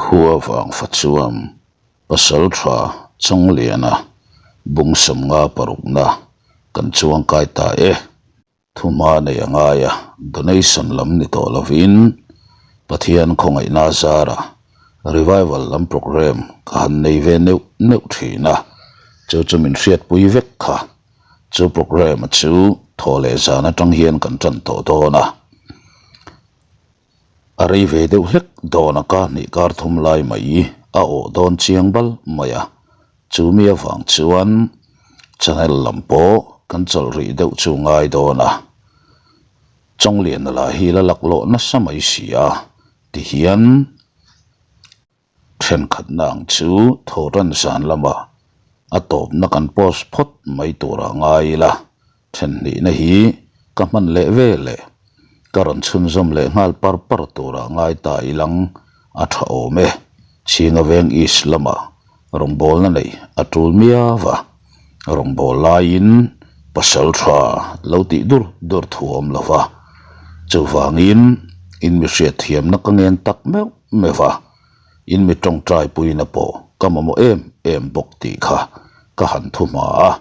Khua vang fa chuan pasal tha Chawngliana bung 56na kan chuang kai ta e. Thuma nei a ngai a, donation lam ni tawh lovin Pathian khawngaihna zara revival lam programme ka han nei ve neuh neuh thin a, chu chu min hriatpui vek kha. Chu programme chu thaw leh zan atang hian kan tan tawh dawn a. A rei ve deuh hlek dawn a ka hnih kar thum lai mai a awh dawn chiang bal mai a, chu mi avang chuan channel lam pawh kan chawlh rih deuh chu ngai dawn a, Chawngliana lah hi la laklawh nasa mai si a tihian. Thenkhatna ang chu thawhtan zan lama a tawpna kan post phawt mai turah ngai ila, thenhnihna hi ka hman leh ve leh ka rawn chhunzawm leh nghal par par turah ngai ta ilang a tha awm e. Chhinga veng East lama rawngbawlna nei a tul miau va, rawngbâwl laiin pasal tha lo tih dur dur thu awm lo va, chuvangin in mi hriatthiamna ka ngen tak meuh meuh a, in mi tawngtai puina pawh ka mamawh em em bawk tih kha ka han thu hma a,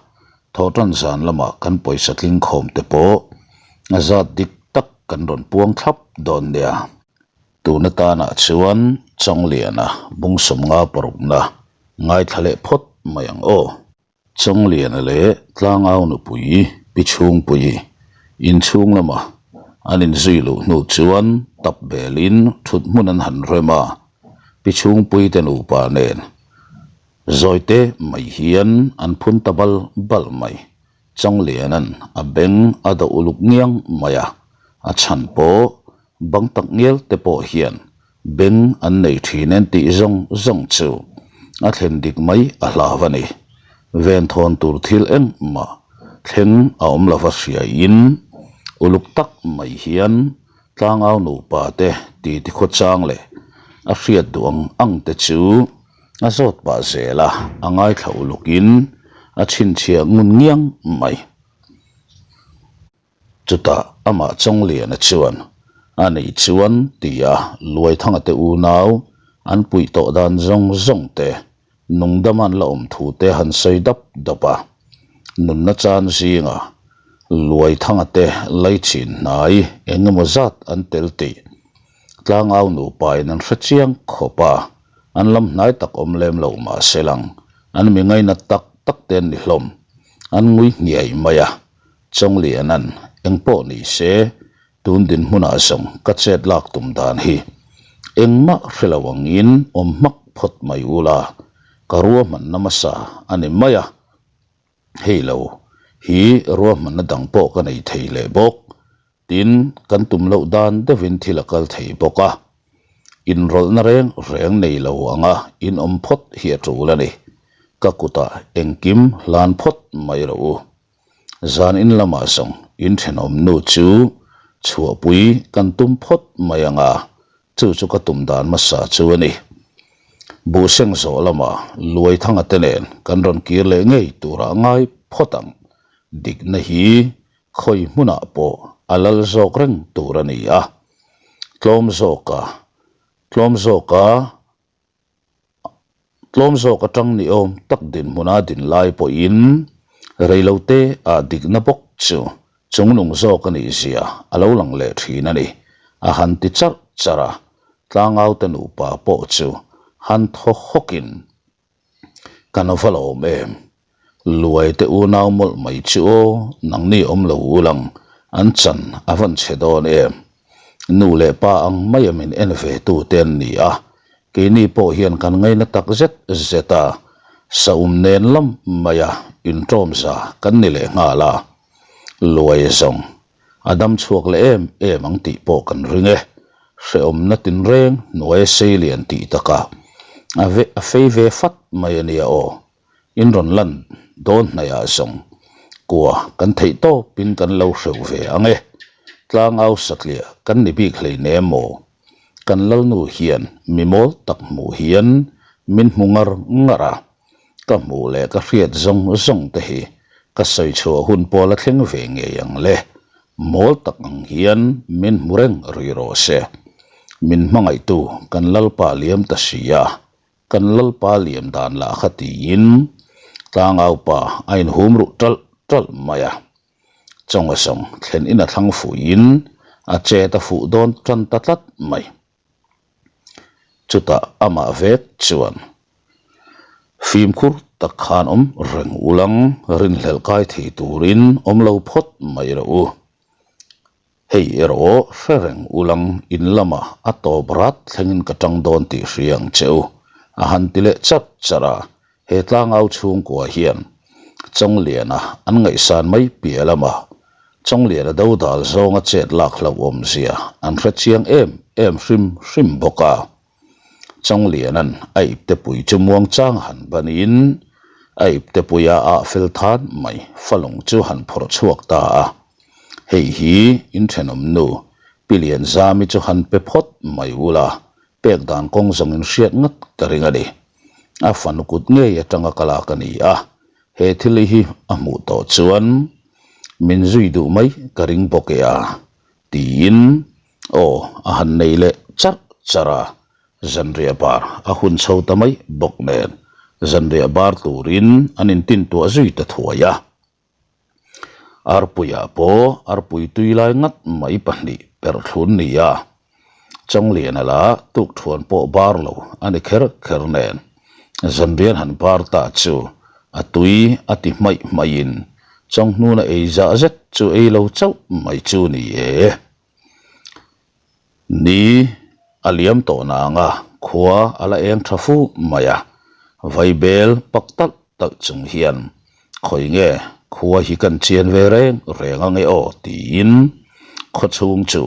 thawhtan zan lamah kan pawisa tling khawm te pawh a zat dik tak kan rawn puang thlap dawn nia. Tun atanah chuan Chawngliana bung 56na ngaithla leh phawt mai ang aw. Chawngliana leh Tlangau nupui Pi Chhungpuii inchhung lama an inzui luh hnu chuan tap belin thut hmun an han rem a, Pi Chhungpuii te nupa nen zawite mai hian an phun ta bal bal mai. Chawngliana'n a beng a dawh uluk ngiang mai a, a chhan pawh Bang tak ngial te pawh hian beng an nei thin en tih zawng zawng chu a thlen dik mai a hlau a ni. Venthawn tur thil engmah thleng a awm lova hriaiin uluk tak mai hian tlangau nupa te titi khawchang leh a hriat duh ang ang te chu a zawt pah zel a, a ngaithla ulukin a chhinchhiah ngun ngiang mai. Chutah amah Chawngliana chuan, A nih chuan, tia Luaithanga te unau an puih tawh dan zawng zawng te, nungdam an la awm thu te han sawi dap dap a. Nunna chan zinga Luaithanga te laichin hnai eng emaw zat an tel tih tlangau nupain an hre chiang khawp a, an lam hnai tak awm lem lo mah se lang an mi ngainat tak tak te an ni hlawm, an ngui hniai mai a. Chawngliana'n engpawh ni se, tun dinhmunah zawng ka chet lak tum dan hi engmah hre lo angin awm hmak phawt mai ula, ka ruahmanna hmasa a ni mai a, hei lo hi ruahmanna dang pawh ka nei thei leh bawk. Tin, kan tum loh dan deuhin thil a kal thei bawk a, inrawlhna reng reng nei lo anga inawm phawt hi a tul a ni. Ka kutah engkim hlan phawt mai rawh u. Zan in lamah zawng in thenawm nu chu chhuahpui kan tum phawt mai ang a, chu chu ka tum dan hmasa chu a ni. Buhseng zawh lamah Luaithanga te nen kan rawn kir leh ngei turah ngai phawt ang. Dikna hi khawi hmunah pawh a lal zawk reng tur a ni a, tlawm zawka tlawm zawka Tlawm zawk atang ni awm tak dinhmuna din lai pawhin reilote ah dikna bawk chu chungnung zawk a nih zia a lo lang leh thin a ni, a han ti charh charh a, tlangaute nupa pawh chu han thaw hawkin kan va lawm em? Luai te unau mawlh mai chu aw, nangni awm lo ulang, an chan a van chhe dawn em? Nu leh pa ang maia min en ve tu te an ni a, keini pawh hian kan ngaina tak zet zet a, saum nen lam maia intawm za kan ni leh nghal a, Luai zawng a dam chhuak leh em em ang tih pawh kan ring e, hrehawmna tinreng hnuaia seilian tih takah a fei ve fat mai a nia aw. In rawn lan dawn hnaihah zawng kua kan theih tawpin kan lo hreuh ve ang e. Tlangau satliah kan ni bik hlei ne maw? Kan lalnu hian mi mawl tak hmuh hian min hmu ngar ngar a, ka hmuh leh ka hriat zawng zawng te hi ka sawi chhuah hun pawh la thleng ve ngei ang le. Mawl tak ang hian min hmu reng rih rawh se. Min hmangaihtu kan Lalpa liam ta si a, kan Lalpa liam dan lah kha tiin tlangaupa a inhum ruh ṭalh ṭalh mai a. Chawnga sawng thlen in a thlang fuhin a chet a fuh dawn tan ta tlat mai. Chutah amah vek chuan fimkhur tak khan awm reng ulang rinhlelh kai thei turin awm lo phawt mai rawh u. Hei erawh hre reng ulang in lamah a tawp rat thlengin ka tang dawn tih hria ang che u, a han ti leh chat chat a. He tlangau chhungkua hian Chawngliana an ngaihsan mai piah lama Chawngliana dodal zawnga chet lak hlauhawmzia an hre chiang em em hrim hrim bawk a. Chawngliana'n a iptepui chu muangchang han banin a iptepuia ah fel than mai falung chu han phawrh chhuak ta a. Hei hi in thenawm nu Pi Lianzami chu han pe phawt mai ula pek dan kawng zawng in hriat ngat ka ring a ni. A fanu kut ngei atanga ka lak a ni a, he thil hi a hmuh tawh chuan min zui duh mai ka ring bawk e a, tiin aw a han nei leh charh charh a, zanriah bar a hun chho ta mai bawk nen zanriah bar turin an intintuah zui ta thuai a. Arpuiah pawh arpui tui lai ngat mai pahnih perhthlun ni a, Chawngliana lah tukthuan pawh bar lo a ni kher kher nen zanrian han bar ta chu a tui a ti hmaih hmaihin Chawnghnuna ei zah zet chu ei lo chauh mai chu ni e. Ni a liam tawh nang a, khua a la eng tha fu mai a, vaibel pak talh talh chung hian khawi nge khua hi kan chian ve reng reng ange aw tiin khaw chhung chu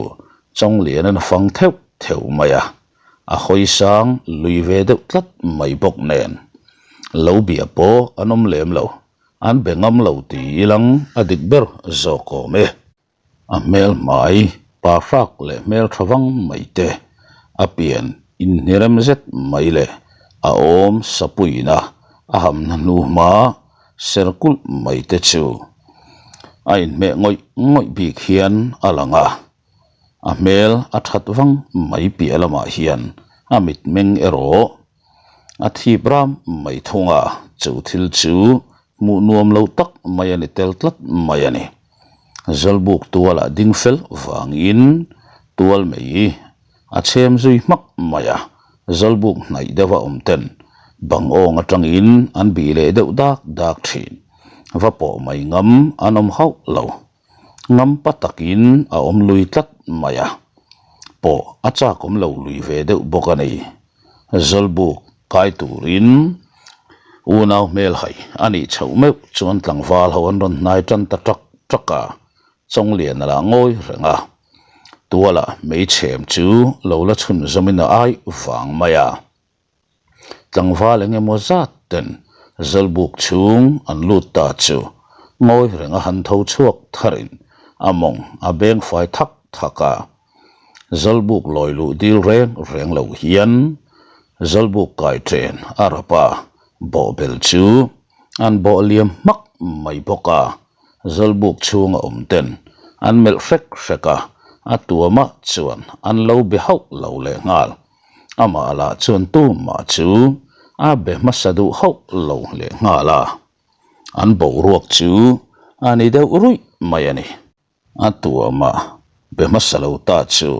Chawnglian a fang theuh theuh mai a, a hawi sang lui ve deuh tlat mai bawk nen lo bia pawh an awm lem lo, an be ngam lo ti ilang a dik ber zawk awm e. A hmel hmai pa hrak leh hmel tha vang mai te, a pian inhnirem zet mai leh a awm sapuina a hamna hnu hma ser kulh mai te chu a inhmeh ngawih ngawih bik hian a lang a. A hmel a that vang mai piah lamah hian a mitmeng erawh A thip ram mai thung a, chu thil chu hmuh nuam lo tak mai a ni tel tlat mai a ni. Zawlbuk tualah ding fel vangin tual mei a chhem zui hmak mai a, zawlbuk hnaih deuha awm ten bang awng atangin an bih leh deuh dak dak thin. Va pawh mai ngam an awm hauh lo. Ngampa takin a awm lui tlat mai a, pawh a chak awm lo lui ve deuh bawk a ni. Zawlbuk kai turin unau hmel hai a nih chhoh meuh chuan tlangval ho an rawn hnai tan ta ṭak ṭak a, Chawngliana lah ngawi reng a, tualah meichhem chu lo la chhun zawmin a ai vang mai a. Tlangval eng emaw zat ten Zawlbuk chhung an lut ta chu ngawi reng a han tho chhuak tharin a mawng a beng fai thak thak a. Zawlbuk lawi luh dil reng reng lo hian Zawlbuk kai chen a rap a, bawhbel chu an bawh liam hmak mai bawk a. Zawlbuk chhunga awm ten an melh hrek hrek a, a tuamah chuan an lo be hauh lo lehnghal. Amah lah chuan tumah chu a be hmasa duh hauh lo leh nghal a, an boruak chu a ni deuh ruih mai a ni. A tuamah be hmasa lo ta chu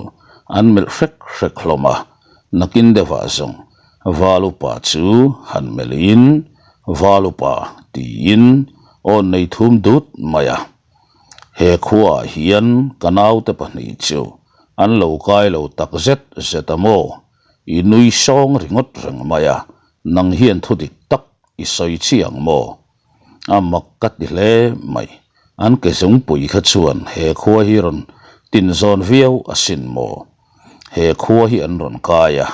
an melh hrek hrek hlawm a, nakin deuhah zawng Val upa chu han melhin Val upa tiin awn nei thum dut mai a. He khuaah hian ka naute pahnih chu An lo kai lo tak zet zet a maw? I nui sawng ringawt reng mai a, nang hian thu dik tak i sawi chiang maw? A mak ka ti hle mai, an ke zungpui kha chuan he khua hi rawn tin zawn viau asin maw? He khua hi an rawn kai a,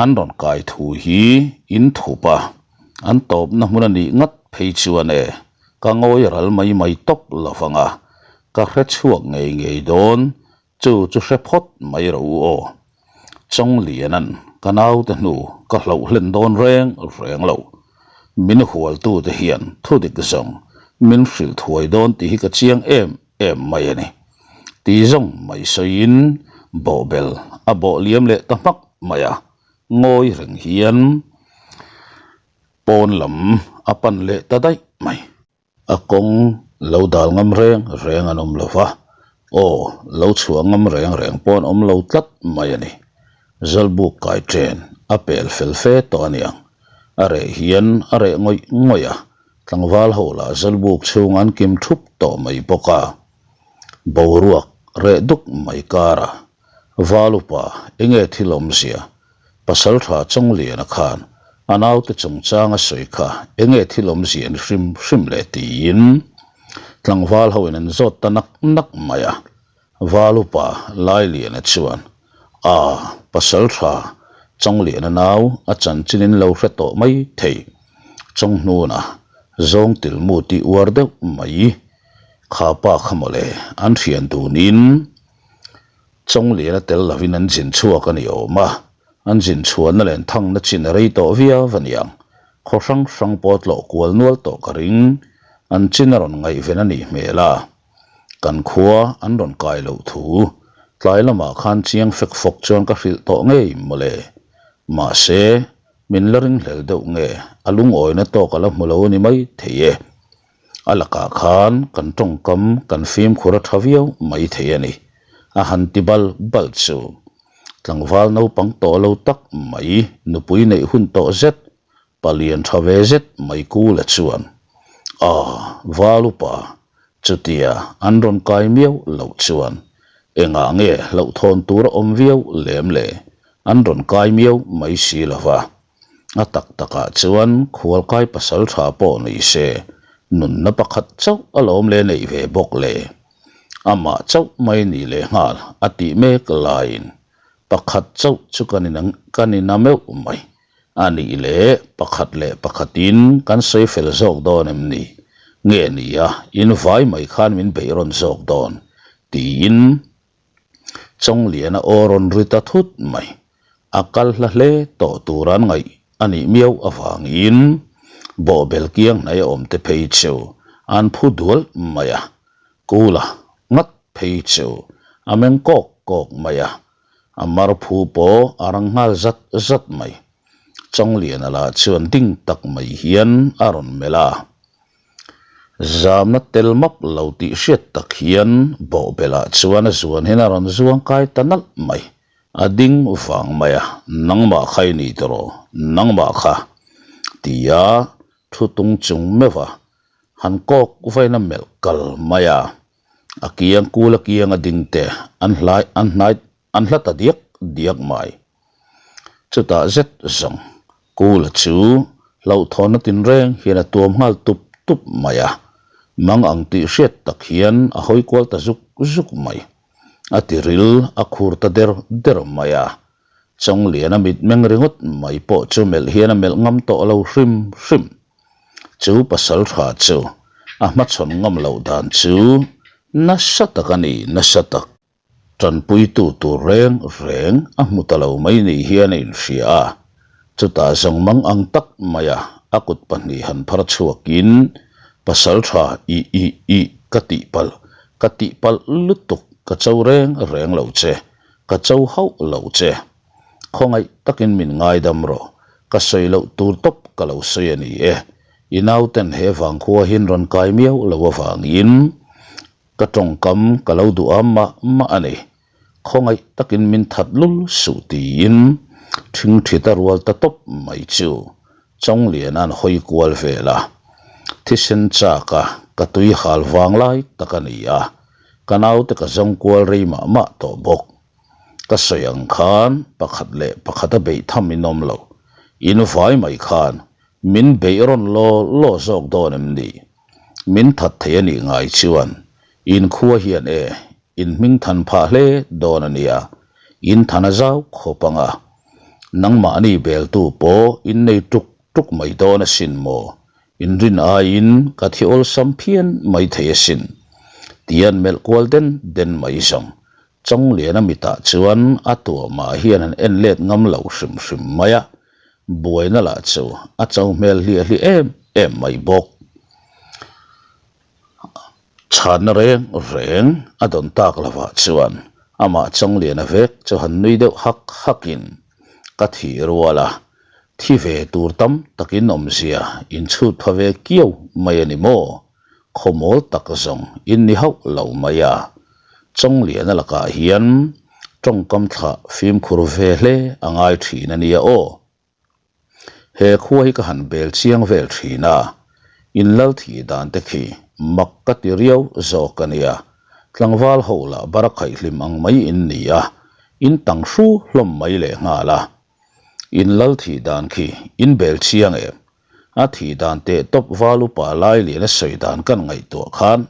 an rawn kai thu hi in thup a, an tawpna hmun a nih ngat phei chuan e, ka ngawi ral mai mai tawp lo vang a, Ka hre chhuak ngei ngei dawn, chu chu hre phawt mai rawh u aw. Chawngliana'n ka naute hnu ka hloh hlen dawn reng reng lo. Min hualtute hian thudik zawng min hrilh thuai dawn tih hi ka chiang em em mai a ni. Ti zawng mai sawiin. Bawhbel a bawh liam leh ta hmak mai a, ngawi reng hian pawn lam a pan leh ta daih mai. A kawng lo dal ngam reng reng an awm lo va, aw lo chhuah ngam reng reng pawh an awm lo tlat mai a ni. Zalbuk kai chen a pel fel fe tawh a niang. A reh hian a reh ngawih ngawih a, tlangval ho lah zalbuk chhung an kim thup tawh mai bawk a. Boruak reh duk mai kara Val upa enge thil awmzia Pasal tha Chawngliana khan a naute chungchang a sawi kha enge thil awmzia ni hrim hrim le tiin tlangval ho in an zawt ta nak nak mai a. Val upa Lailiana chuan a pasal tha Chawngliana nau a chanchin in lo hre tawh mai thei. Chawnghnuna zawng tilmu tih uar deuh mai kha pa kha mawle an thian dunin Chawngliana tel lovin an zin chhuak a ni awm a, an zin chhuahna leh an thangna chin a rei tawh viau a niang. Khaw hrang hrang pawh tlawh kual nual tawh ka ring, an chin a rawn ngaihven a nih hmel a. Kan khua an rawn kai loh thu tlai lamah khan chiang fek fawk chuan ka hrilh tawh ngei mawle. Mahse, min la ringhlel deuh nge a lungawina tawk a la hmu lo a ni mai thei e. A lakah khan kan tawngkam kan fimkhur a tha viau mai thei a ni, a han ti bal bal chu. Tlangval naupang tawh lo tak mai nupui neih hun tawh zet, palian tha ve zet mai Kula chuan, A, val upa, chutia an rawn kai miau loh chuan engah nge hlauhthawn tur a awm viau lem le, an rawn kai miau mai si lova. A tak takah chuan khualkai pasal tha pawh ni se, nunna pakhat chauh a lawm leh neih ve bawk le. Amah chauh mai ni leh nghal a tih mek laiin pakhat chauh chu kan in kan in a meuh mai. A nih leh pakhat leh pakhatin kan sawi fel zawk dawn em ni? Nge nia in vai mai khan min beih rawn zawk dawn? tiin Chawngliana aw rawn ri ta thut mai. A kal hla hle tawh tur an ngaih a nih miau avangin bawhbel kiang hnai a awm te phei chu an phu dual mai a, Kula ngat phei chu a meng kawk kawk mai a, a mar phu pawh a rang nghal zat zat mai. Chawngliana lah chuan ding tak mai hian a rawn melh a. Zamna tel map lo tih hriat tak hian bawhbelah chuan a zuan hian a rawn zuang kai ta nalh mai. A ding vang mai a, nangmah kha i ni tawh, nangmah kha tia thu tung chung meuh a, han kawk vain a melh kal mai a. A kiang kul a kiang a ding te an hlai an hnai An hla ta diak diak mai. Chutah zet zawng Kula chu hlauhthawnna tinreng hian a tuam nghal tup tup mai a, mang ang tih hriat tak hian a hawi kual ta zuk zuk mai. A tiril a khur ta der der mai a, Chawngliana mitmeng ringawt mai pawh chu melh hian a melh ngam tawh lo hrim hrim. Chu pasal tha chu a hmachhawn ngam loh dan chu nasa tak a ni, nasa tak. Tanpuitu tur reng reng a hmu ta lo mai ni hian a inhria a, chutah zawng mang ang tak maia a kut pahnih han phar chhuakin, Pasal tha i i i ka tihpalh, ka tihpalh lutuk, ka cho reng reng lo che, ka cho hauh lo che. Khawngaih takin min ngaidam rawh, ka sawi loh tur tawp ka lo sawi a ni e. I nauten he vangkhua hian rawn kai miau lo avangin Ka tawngkam ka lo duh a mah mah a ni. Khawngaih takin min that lul suh tiin thingthit a rual ta tawp mai chu Chawngliana'n hawi kual vel a. Thisen chak a ka tui hal vang lai tak a ni a, ka naute ka zawng kual rei mah mah tawh bawk. Ka sawi ang khan pakhat leh pakhat a beih tham in awm lo. In vai mai khan min beih rawn law law zawk dawn em ni? Min that thei a nih ngai chuan in khua hian e in hming than phah hle dawn a nia, in than a zau khawp ang a, nangmahni beltu pawh in nei tuk tuk mai dawn asin maw, in rin aiin ka thi awlsam phian mai thei asin, tian melh kual den den mai zawng Chawngliana mitah chuan a tuahmah hian an en let ngam lo hrim hrim mai a, buaina lah chu a cho hmel hliah hliah em em mai bawk. Chhanna reng reng a dawn tak lovah chuan. Amah Chawngliana vek chu han nui deuh hak hakin ka thih rual a, thi ve tur tam takin awmzia inchhut pha ve kiau mai a ni maw? Khawmawl tak zawng in ni hauh lo mai a. Chawngliana lakah hian tawngkam thlah fimkhur ve hle a ngai thin a nia aw. He khua hi ka han bel chiang vel thin a, in lal thih dan te khi mak ka ti riau zawk a nia, tlangval ho lah bara khaihhlim ang mai in ni a, in tang hru hlawm mai leh nghal a. In lal thih dan khi in bel chiang em? A thih dan teh tawp val upa lai lian a sawi dan kan ngaihtuah khan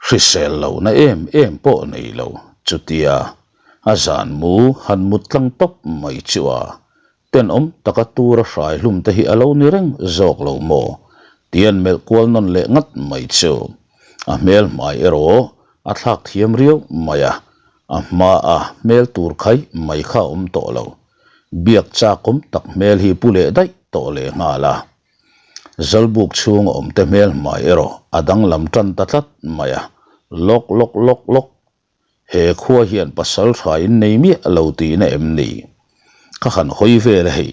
Hrisel lohna em em pawh nei lo, chutia a zan mu han mut tlang tawp mai chu a tenawm taka tura hrai hlum te hi a lo ni reng zawk lo maw? Tian melh kual nawn leh ngat mai chu a hmel hmai erawh a thlak thiam riau mai a, a hmaa hmel tur khai mai kha a awm tawh lo. Biak chakawm tak hmel hi pu leh daih tawh leh nghal a. Zawlbuk chhung a awmte hmel hmai erawh a danglam tan ta tlat mai a, lawk lawk lawk lawk. He khua hian pasal tha in nei miah lo tihna em ni? Ka han hawi vel a hei.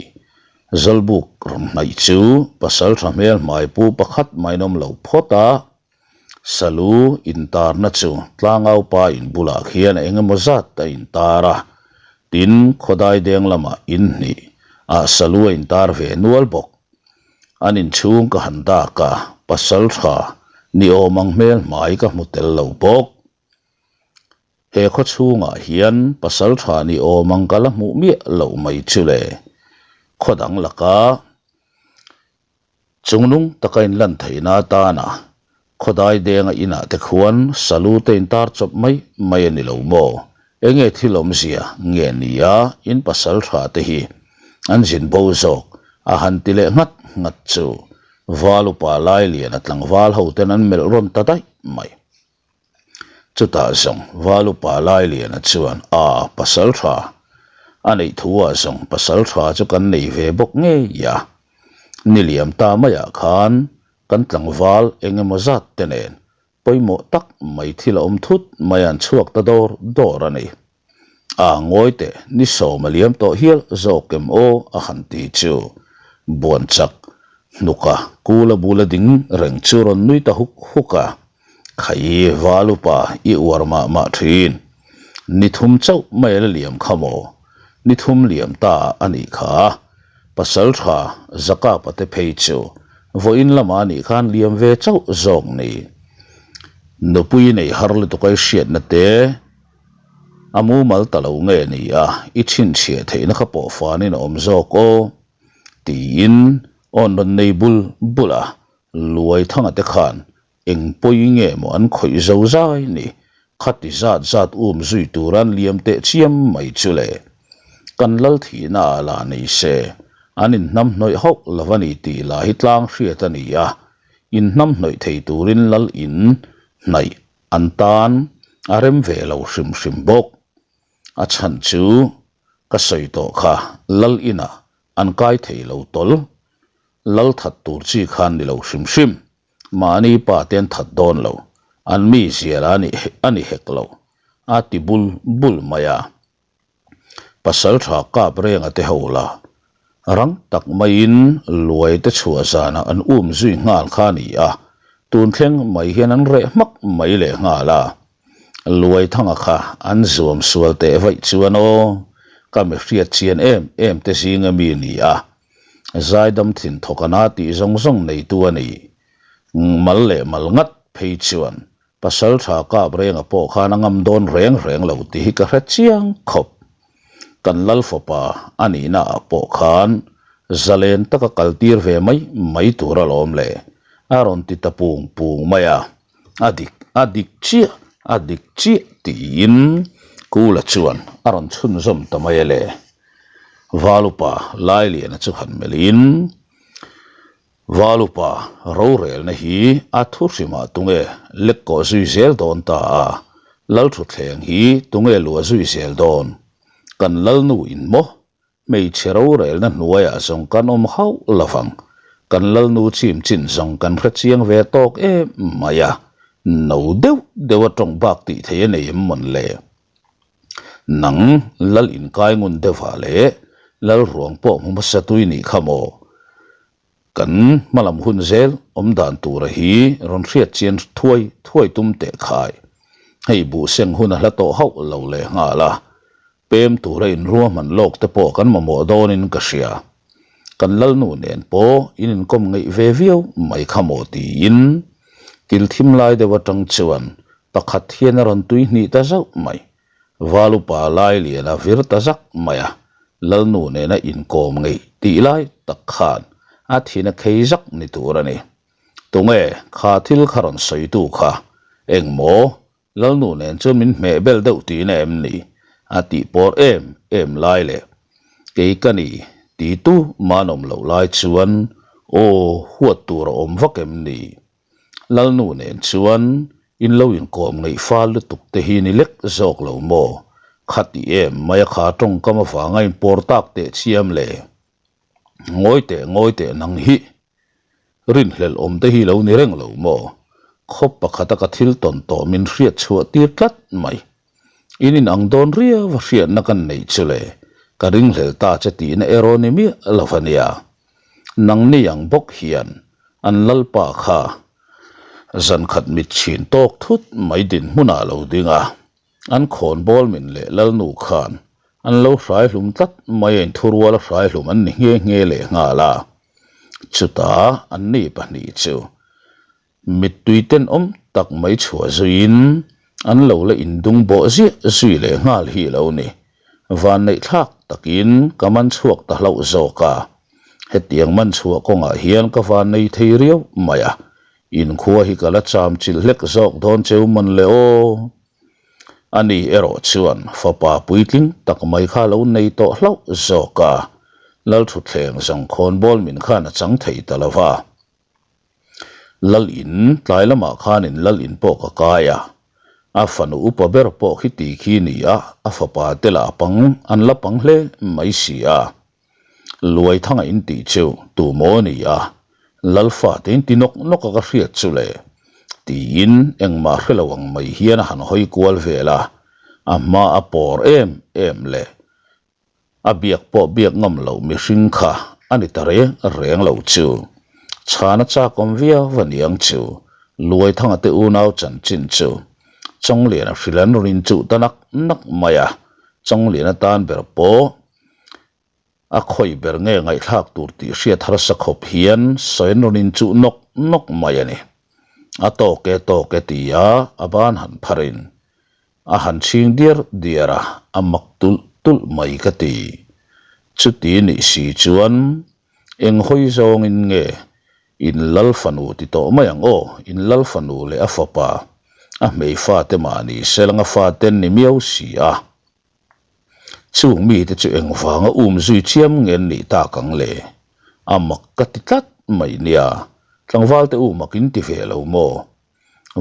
Zawlbuk rawn hnaih chu pasal tha hmel hmai pu pakhat maiin awm lo phawt a, Salu intarna chu tlangaupa in bulah khian eng emaw zat a intar a, tin khawdai deng lamah in hnih ah salu a intar ve nual bawk. An inchhung ka han dak a, pasal tha ni awm ang hmel hmai ka hmu tel lo bawk. He khaw chhungah hian pasal tha ni awm ang ka la hmuh miah loh mai chu le. Khaw dang laka Chungnung taka inlan theihna atana khawdai denga inah te khuan salu te intar chawp mai mai a ni lo maw? Enge thil awmzia nge nia in pasal tha te hi an zin bo zawk a han ti leh nghat nghat chu Val upa Lailiana tlangval ho ten an melh rawn ta daih mai. Chutah zawng Valupa Lailiana chuan, A, pasal tha. A neih thu ah zawng pasal tha chu kan nei ve bawk ngei a. Ni liam ta maiah khan kan tlangval eng emaw zat te nen pawimawh tak mai thil a awm thut mai an chhuak ta dawr dawr a ni. A ngawi teh, ni sawm a liam tawh hial zawk em aw a han ti chu. Buan chak hnuka kula bula ding reng chu rawn nui ta huk huk a. Khai val upa i uar mah mah thin. Ni thum chauh mai a la liam kha maw? Ni thum liam ta a nih kha. Pasal tha Zakapa te phei chu vawiin lamah a nih khan liam ve chauh zawk ni. Nupui nei har lutuk a i hriatna te A mumal ta lo nge ni a, i chhinchhiah theihna kha pawh fanin a awm zawk aw, tiin awn rawn nei bul bul a, Luai thanga te khan eng pawi nge maw an khawih zo zai ni, khati zat zat um zui tur an liam teh chiam mai chu le. Kan lal thihna ah lah nei se, an inhnamhnawih hauh lo a ni tih lah hi tlang hriat a ni a, inhnamhnawih thei turin lal in hnaih An tan a rem ve lo hrim hrim bawk. A chhan chu ka sawi tawh kha lal inah an kai thei lo tawl. Lal that tur chi khan ni lo hrim hrim. Mahni pa te an that dawn lo. An mi zial a a ni hek lo. A ti bul bul mai a. Pasal tha kap renga te ho la, rang tak maiin luai te chhuah zanah an um zui nghal kha a ni a, tun thleng mai hian an reh hmak mai leh nghal a. Luai thanga kha an zuam sual teh vaih chuan aw, ka mi hriat chian em em te zinga mi ni a, zaidam thin thawk ana tih zawng zawng neitu a ni. Mal leh mal ngat phei chuan Pasal tha kap renga pawh khan a ngam dawn reng reng lo tih hi ka hre chiang khawp. Kan lal fapa a nihna ah pawh khan zalen taka kal tir ve mai mai tur alawm le, a rawn ti ta pung pung mai a. A dik, a dik chiah, a dik chiah tiin Kula chuan a rawn chhunzawm ta mai a le. Valupa Lailiana chu han melhin. Valupa rorelna hi a thu hrimah tunge lek kawh zui zel dawn ta a, Lalthuthleng hi tunge luah zui zel dawn? Kan Lalnu in maw? Hmeichhe rorelna hnuaiah zawng kan awm hauh lovang, kan Lalnu chim chin zawng kan hre chiang ve tawk em mai a. No deuh deuh a tawng bak tih theih a nei em mawn le? Nang lal inkai ngun deuhah leh lal ruang pawh hmu hmasa tui nih kha maw? Kan hmalam hun zel awm dan tura hi rawn hriat chian thuai thuai tum teh khai. Hei buh seng hun a hla tawh hauh lo leh nghal a, pem tura inruahman lawk te pawh kan mamawh dawnin ka hria. Kan lalnu nen pawh in inkawm ngeih ve viau mai kha maw tiin kil thim lai deuh atang chuan pakhat hian a rawn tui hnih ta zauh mai. Valupa lai lian a vir ta zak mai a, lalnu nena inkawm ngeih tih lai tak khan a thin a khei zak ni tur a ni. Tunge kha thil kha rawn sawitu kha? Engmaw? Lalnu nen chuan min hmeh bel deuh tihna em ni? A tih pawr em em lai leh kei ka ni ti tu man awm loh lai chuan aw huat tur a awm vak em ni? Lalnu nen chuan in lo inkawm ngeih fal lutuk te hi ni lek zawk lo maw? Khati em mai a kha tawngkam avanga inpawr tak teh chiam le? Ngawi teh ngawi teh nang hi Rinhlelh awm te hi lo ni reng lo maw? Khawp pakhata ka thil tawn tawh min hriat chhuah tir tlat mai. In in ang dawn riau a hriatna kan neih chu le, ka ringhlel ta che tihna erawh ni miah lo a nia. Nangni ang bawk hian an lalpa kha zankhat mit chhin tawk thut mai dinhmunah lo ding a. An khawnbawl min leh lalnu khan an lo hrai hlum tlat mai a inthurual a hrai hlum an ni nghe nghe leh nghal a. Chutah anni pahnih chu mittui tenawm tak mai chhuah zuiin an lo la indung bawh ziah zui leh nghal hi lo ni. Vanneih thlak takin ka man chhuak ta hlauh zawk a. Hetiang man chhuah kawngah hian ka vannei thei riau mai a. Inkhua hi ka la cham chilh hlek zawk dawn cheu mawn le aw. Ani erawh chuan fapa puitling tak mai kha lo nei tawh hlauh zawk a, Lalthutthleng zangkhawn bawl min khan a chang thei ta lo va. Lal in tlai lamah khanin lal in pawh ka kai a, a fanu upa ber pawh khi ti khi ni a, a fapa te lah pang an la pang hle mai si a. Luaithanga in tih chu tu maw a ni a, Lalfa te in ti nawk nawk a ka hriat chu le tiin engmah hre lo ang mai hian a han hawi kual vel a, a hma a pawr em em leh a biak pawh biak ngam loh mihring kha a ni ta reng reng lo chu. Chhana chak awm viau a niang chu Luaithanga te unau chanchin chu Chawngliana hrilh an rawn inchuh ta nak nak mai a, Chawngliana tan ber pawh A khawi ber nge ngaihthlak tur tih hriat harsa khawp hian sawi an rawn inchuh nawk nawk mai a ni. A tawk e tawk e tia a ban han pharin a han chhing diar diar a, a mak tulh tulh mai ka ti. Chuti nih si chuan eng hawi zawngin nge in lal fanu ti tawh mai ang aw, in lal fanu leh a fapa, a hmei fate mahni selanga faten ni miau si a. Chung mite chu engvanga um zui chiam nge an nih tak ang le? A mak ka ti tlat mai nia, tlangvalte u mak in ti ve lo maw?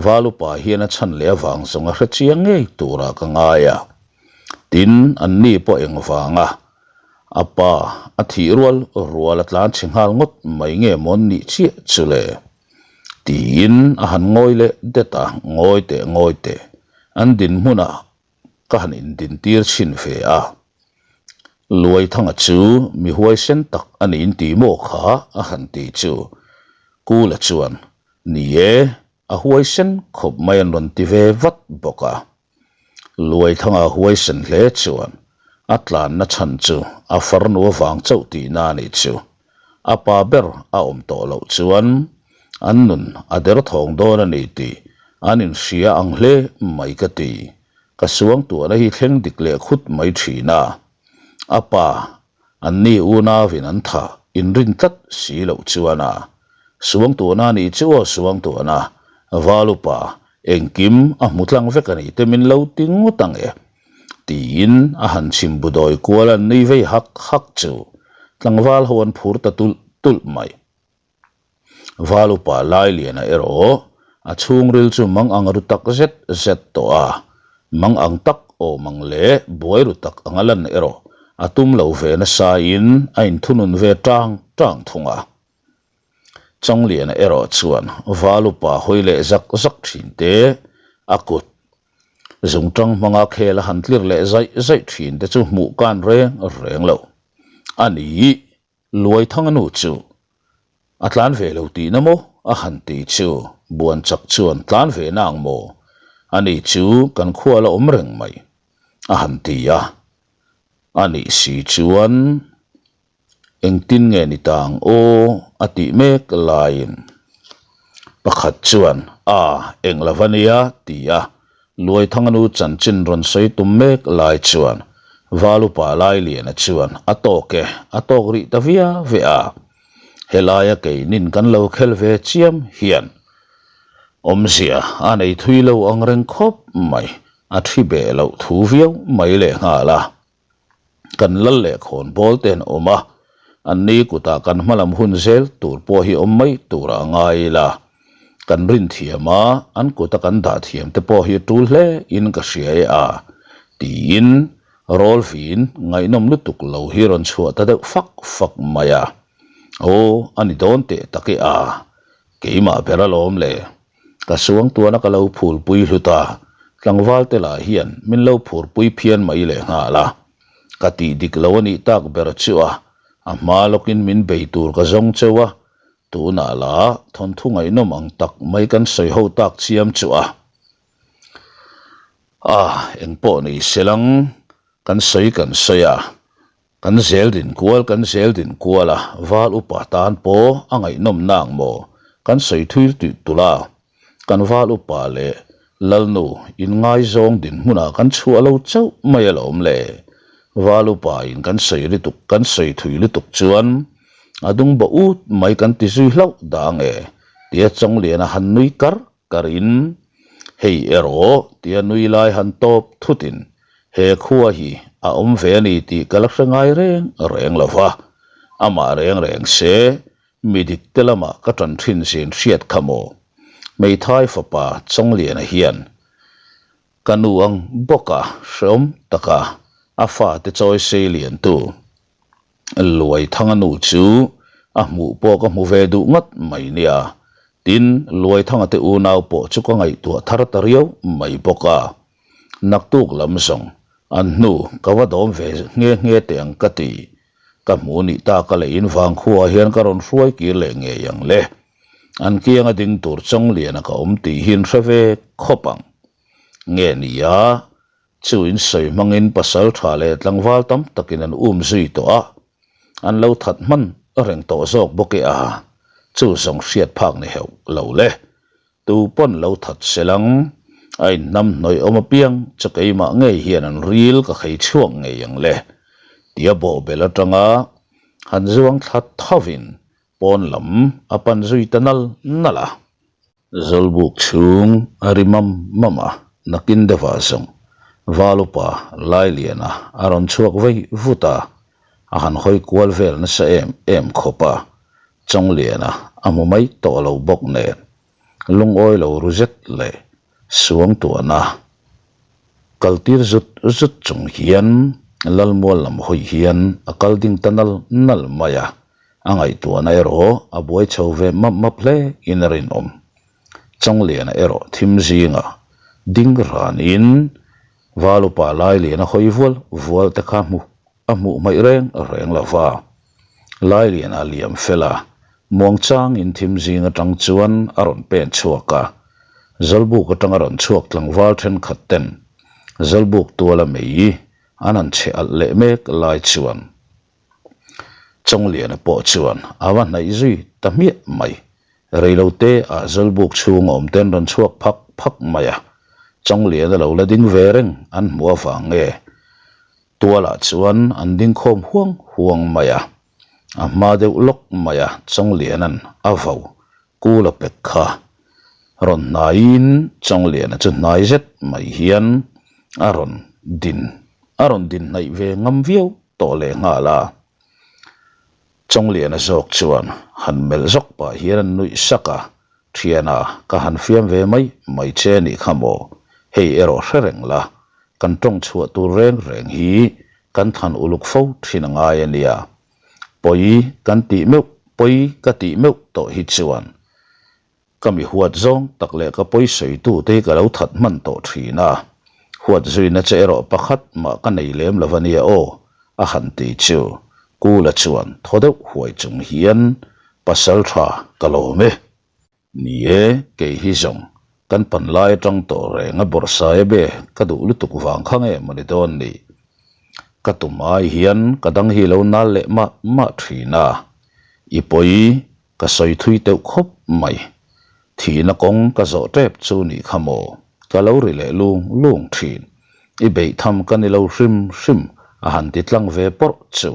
Valupa hian a chhan leh avang zawng a hre chiang ngei turah ka ngai a. Tin, anni pawh engvanga a pa a thih rual rual a tlan chhe nghal ngawt mai nge maw an nih chiah chu le? Tiin a han ngawi leh det a, ngawi teh ngawi teh, an dinhmunah ka han indintir chhin ve a, Luaithanga chu mi huaisen tak a niin tih maw kha a han ti chu Kula chuan, Ni e, a huaisen khawp mai an rawn ti ve vat bawk a. Luaithanga huaisen hle chuan a tlanna chhan chu a farnu avang chauh tihna a nih chu. A pa ber a awm tawh loh chuan an nun a derthawng dawn a ni tih an inhria ang hle mai ka ti. Ka suangtuahna hi thleng dik leh khut mai thin a. A pa, anni unauin an thah inrin tlat si loh chuan a suangtuahna a nih chu aw suangtuahna, Valupa, engkim a hmu tlang vek a nih te min lo ti ngawt ang e. Tiin a han chhim bu dawi kual a nui vei hak hak chu tlangval ho an phur ta tulh tulh mai. Val upa Lailiana erawh a chhungril chu mang ang ru tak zet zet tawh a, mang ang tak awm ang leh buai ru tak anga lan erawh a tum lo ve nasa in a inthunun ve tang tang thung a. Chawngliana erawh chuan Valupa hawi leh zak zak thin te, a kut zungtang hmanga khel a han tlir leh zaih zaih thin te chu hmuh kan reng reng lo a ni. Luaithanga nu chu a tlan ve lo tihna maw? a han ti chu Buanchak chuan tlan ve na ang maw? Ani chu kan khua la awm reng mai a han ti a. A nih si chuan Engtin nge ni ta ang aw? a tih mek laiin pakhat chuan A, eng lo va nia ti a Luaithanga nu chanchin rawn sawi tum mek lai chuan Valupa Lailiana chuan a tawk e, a tawk rih ta via ve a. Helaia keinin kan lo khel ve chiam hian awmzia a nei thui lo ang reng khawp mai, a thi beh loh thu viau mai lehnghal a. Kan lal leh khawn bawl te an awm a, an ni kutah kan hmalam hun zel tur pawh hi awm mai tur a ngai ila. Kan rin thiam a, an kuta kan dah thiam te pawh hi tul hle in ka hria e a, tiin Rawlvin ngaihnawm lutuk lo hi rawn chhuah ta deuh fak fak mai a. Aw, a ni dawn teh tak e a, keimah ber alawm le. Ka suangtuahna ka lo phulpui hlut a, tlangval te lah hian min lo phurpui phian mai leh nghal a. Ka tih dik lo a nih tak ber chu a, a hma lawkin min bei tur ka zawng cheu a, tunah lah thawnthu ngaihnawm ang tak mai kan sawi ho tak chiam chu a. A, engpawh ni selang kan sawi kan sawi a. Kan zel din kual kan zel din kual a, val upa tan pawh a ngaihnawm na ang maw? Kan sawi thui tih tulh a, kan val upa leh Lalnu inngaizawng dinhmunah kan chhuah lo chauh mai alawm le. Val upa in kan sawi lutuk kan sawi thui lutuk chuan a dung bawh ut mai kan ti zui hlauh dah ang e tia Chawngliana han nui kar karin, Hei erawh tia nui lai han tawp thutin he khua hi a awm ve a ni tih ka la hre ngai reng reng lo va, amah reng reng se mi dik te lamah ka ṭan ṭhin zin hriat kha maw? Hmeithai fapa Chawngliana hian ka nu ang bawka hreawm taka a fate chawi sei liantu Luaithanga nu chu a hmuh pawh ka hmu ve duh ngat mai nia. Tin, Luaithanga te unau pawh chu ka ngaihtuah thar ta riau mai bawk a. Naktuk lam zawng an hnu ka va dawm ve nghe nghe teh ang ka ti. Ka hmu nih tak a leh in vangkhuaah hian ka rawn hruai kir leh ngei ang le. An kianga ding tur Chawngliana ka awm tih hi an hre ve khawp ang. Nge nia, Chu in sawi hmangin pasal tha leh tlangval tam takin an um zui tawh a, an lo that hman reng tawh zawk bawk e a, chu zawng hriat phak ni heuh lo le. Tu pawn lo that selang, a inhnam hnawih awm apiang chu keimah ngei hian an ril ka khei chhuak ngei ang le, tia bawhbel atanga han zuang thla thovin pawn lam a pan zui ta nal nal a. Zawlbuk chhung a ri mam mam a, nakin deuhah zawng Valupa Lailiana a rawn chhuak vei vut a, a han hawi kual vel nasa em em khawp a, Chawngliana a hmu mai tawh lo bawk nen lungawi lo ru zet leh suangtuahna kal tir zut zut chung hian Lalmual lam hawi hian a kal ding ta nal nal mai a. A ngaihtuahna erawh a buai chho ve map map hle in a rinawm. Chawngliana erawh thim zingah ding ranin Valupa Lailiana hawi vual vual te kha hmu a hmuh hmaih reng reng lo va. Lailiana liam fel a, muangchangin thim zing atang chuan a rawn pen chhuak a. Zawlbuk atanga rawn chhuak tlangval thenkhat ten Zawlbuk tuala mei an han chhe alh leh mek lai chuan Chawngliana pawh chuan a va hnaih zui ta hmiah mai. Reilote ah Zawlbuk chhung a awm ten rawn chhuak phak phak mai a, Chawngliana lo la ding ve reng an hmuh avang nge tualah chuan an ding khawm huang huang mai a, a hma deuh lawk mai a Chawngliana'n a vau kul a pek kha rawn hnaiin Chawngliana chu hnai zet mai hian a rawn din a rawn din hnaih ve ngam viau tawh leh nghal a. Chawngliana zawk chuan han melh zawk pah hian an nuih sak a, Thiana, ka han fiam ve mai mai che nih kha maw? Hei erawh hre reng la, kan tawng chhuah tur reng reng hi kan than uluk fo thin a ngai a nia. Pawi kan tih meuh. Pawi ka tih meuh tawh hi chuan ka mi huat zawng tak leh ka pawi sawitu te hi ka lo that hman tawh thin a, huat zuina che erawh pakhat mah ka nei lem lo a nia aw, a han ti chu Kula chuan thaw deuh huai chung hian pasal tha ka lawm e. Ni e, kei hi zawng kan pan lai atang tawh reng a bawrhsai a be ka duh lutuk vang kha nge mawni dawn ni. Ka tum ai hian ka dang hi lo nal leh mah mah thin a, i pawi ka sawi thui teuh khawp mai. Thihna kawng ka zawh tep chu nih kha maw, ka lo ri leh lung lung thin. I beih tham ka ni lo hrim hrim a han ti tlang ve pawrh chu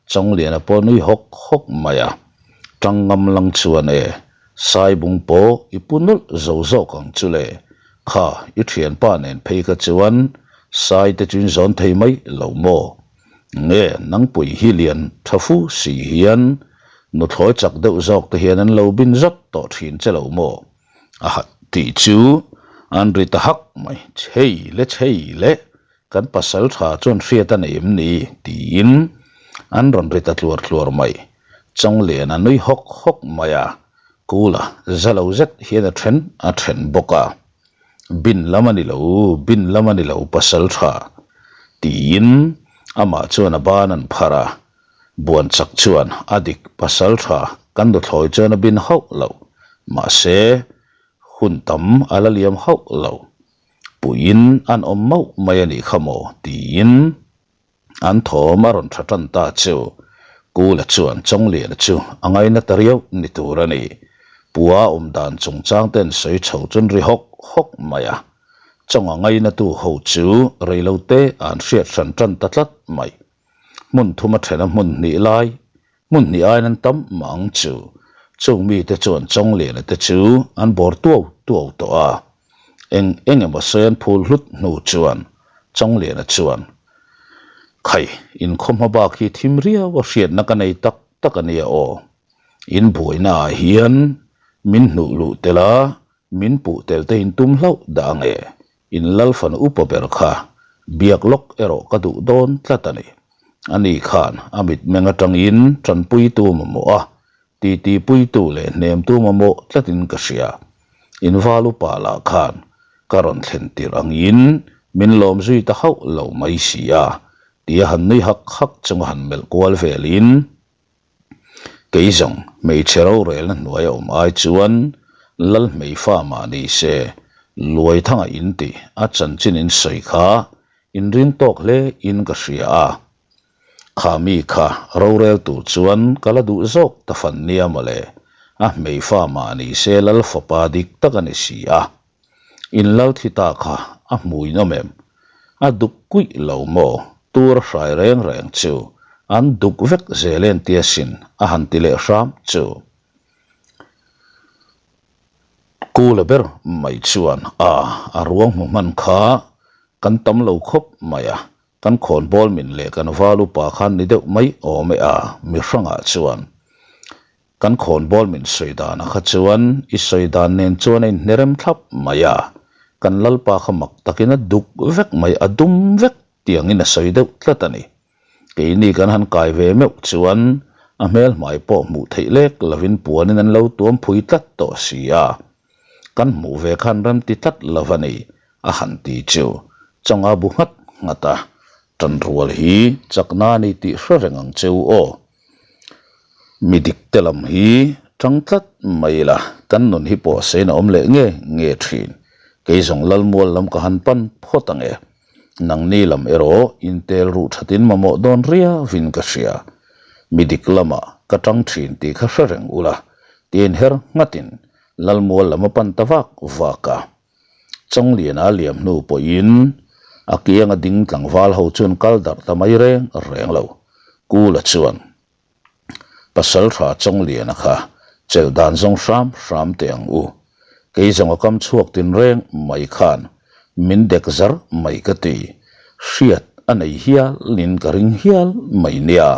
Chawngliana pawh nui hawk hawk mai a. Tang ngam lang chuan e, Saibung pawh i pu nawlh zo zawk ang chu le, kha i thianpa nen phei kha chuan Sai te chu in zawn thei mai lo maw? Nge nangpui hi lian tha fu si hian nuthlawi chak deuh zawk te hian an lo bin zat tawh thin che lo maw? A han tih chu an ri ta hak mai, chhei le chhei le Kan pasal tha chuan hriat a nei em ni? tiin an rawn ri ta tluar tluar mai. Chawnglian a nui hawk hawk mai a, Kula za lo zet hian a then a then bawk a. Bin lam a ni lo, bin lam a ni lo pasal tha, tiin amah chuan a ban an phar a. Buan chak chuan a dik pasal tha kan nuthlawi chuan a bin hauh lo, mahse hun tam a la liam hauh lo. Puiin an awm mauh mai a nih kha maw? tiin an thawm a rawn tha tan ta chu. Kula chuan Chawngliana chu a ngaina ta riau ni tur a ni. Pua awm dan chungchang te an sawi chho chuan ri hawk hawk mai a. Chawnga ngainatu ho chu reilote an hriat hran tan ta tlat mai. Hmun thum a then a hmun hnih lai, hmun hnih aiin an tam mah ang chu. Chung mite chuan Chawngliana te chu an bawr tuau tuau tawh a. Eng eng emaw sawi an phul hlut hnu chuan Chawngliana chuan, Khai, inkhawm hma bak hi thim riau a hriatna ka nei tak tak a nia aw. In buaina ah hian min hnuh luh tel a, min puh tel te in tum hlauh dah ang e. In Lalfan upa ber kha biak lawk erawh ka duh dawn tlat a ni. Ani khan a mitmeng atangin tanpuitu mamawh a, titipuitu leh hnemtu mamawh tlatin ka hria. In val upa lah khan ka rawn thlen tirh angin min lawm zui ta hauh lo mai si a, tia han nui hak hak chunga han melh kual velin, Kei zawng hmeichhe rorelna hnuai a awm ai chuan Lal hmeifa mah ni se, Luaithanga in tih a chanchin in sawi kha inring tawk hle in ka hria a. Kha mi kha rorel tur chuan ka la duh zawk ta fan nia mawle, a hmeifa mah ni se Lal fapa dik tak a ni si a. In lal thi ta kha a hmui nawm em? A duk kuih lo maw? Tur a hrai reng reng chu an duk vek zel en tia sin a han ti leh hram chu. Kula ber mai chuan a a ruang hmu hman kha kan tam lo khawp mai a, kan khawnbawl min leh kan val upa khan ni deuh mai awm e a mi hrangah chuan. Kan khawnbawl min sawi dan a kha chuan i sawi dan nen chuan a inhnerem thlap mai a, kan lalpa kha mak takin a duk vek mai, a dum vek tiangin a sawi deuh tlat a ni. Keini kan han kai ve meuh chuan a hmel hmai pawh hmuh theih lek lovin puanin an lo tuam phui tlat tawh si a, kan hmuh ve khan rem ti tlat lo a ni, a han ti chu chawnga bu nghat nghat a, Tanrual hi chakna a ni tih hre reng ang che u aw. Mi dik te lam hi tang tlat mai ila, kan nun hi pawh sein a awm leh nge nge thin. Kei zawng Lalmual lam ka han pan phawt ang e. Nangni lam erawh intel ruh thatin mamawh dawn riauin ka hria. Mi dik lamah ka tang thin tih kha hre reng ula, tiin her nghatin Lalmual lam a pan ta vak vak a. Chawngliana liam hnu pawhin a kianga ding tlangval ho chuan kal darh ta mai reng reng lo. Kula chuan Pasal tha Chawngliana kha chelh dan zawng hram hram teh ang u. Kei zawng a kam chhuak tin reng mai khan min dek zar mai ka ti. Hriat a nei hialin ka ring hial mai nia.